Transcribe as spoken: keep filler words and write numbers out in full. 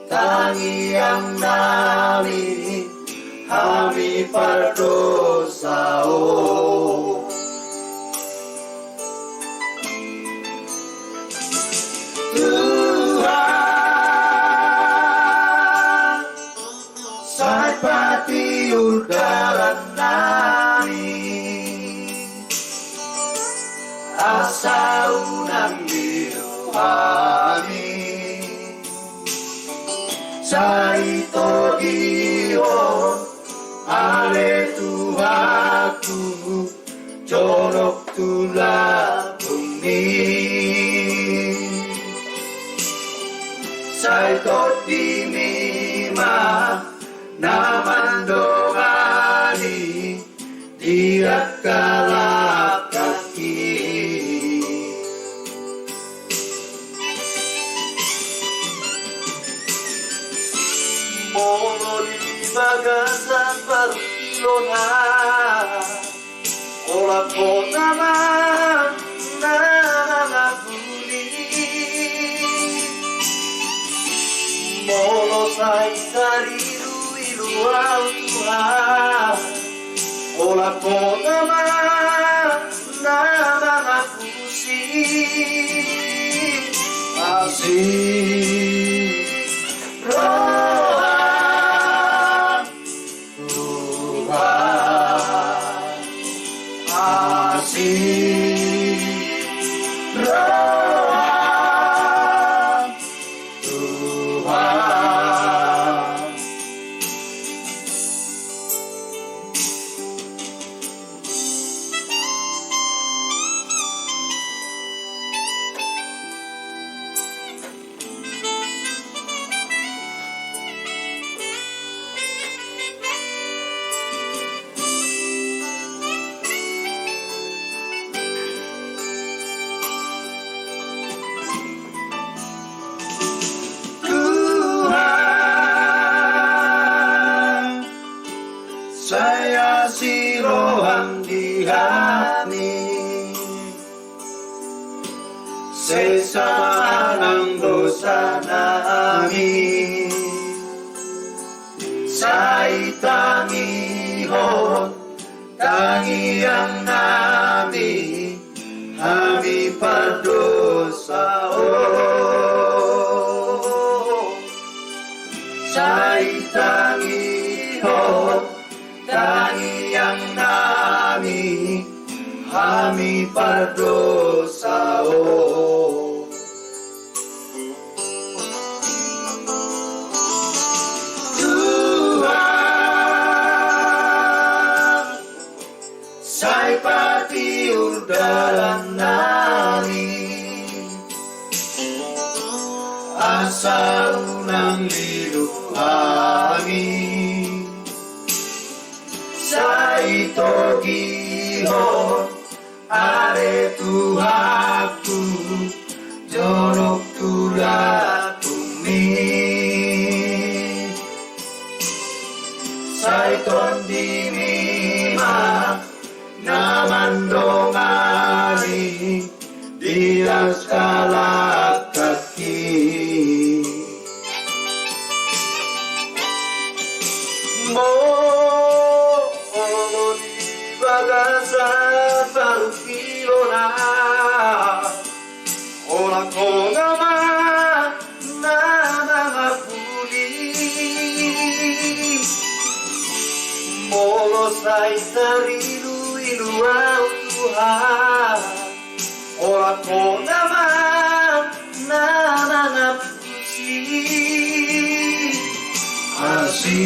Tangiangnami, hami pardosaon. Tuhan, sai patiur dalannami, asa unang lilu hami. Sai togihon ale Tuhanku, jonok tu lambungmi. Sai tondimi ma na mandongani di angka langkatki. Molo di bagasan parungkilon, holan Ho nama na mangapuli. Molo sai tariluilu au Tuhan, holan Ho nama na mangapusi. Asi roham Tuhan, asi roham Tuhan. Tuhan, sai asi roham di hami. Sesa manang dosanami, sai tangihon tangiangnami, hami pardosaon. Sai tangihon tangiangnami, hami pardosaon. Tuhan, sai patiur dalannami, asa unang lilu hami. Sai togihon ale Tuhanku, jonok tu lambungmi. Sai tondimi ma na mandongani di angka langkatki. Molo di bagasan parungkilon, holan Ho nama na mangapuli. Molo sai tariluilu au Tuhan, holan Ho nama na mangapusi. Asi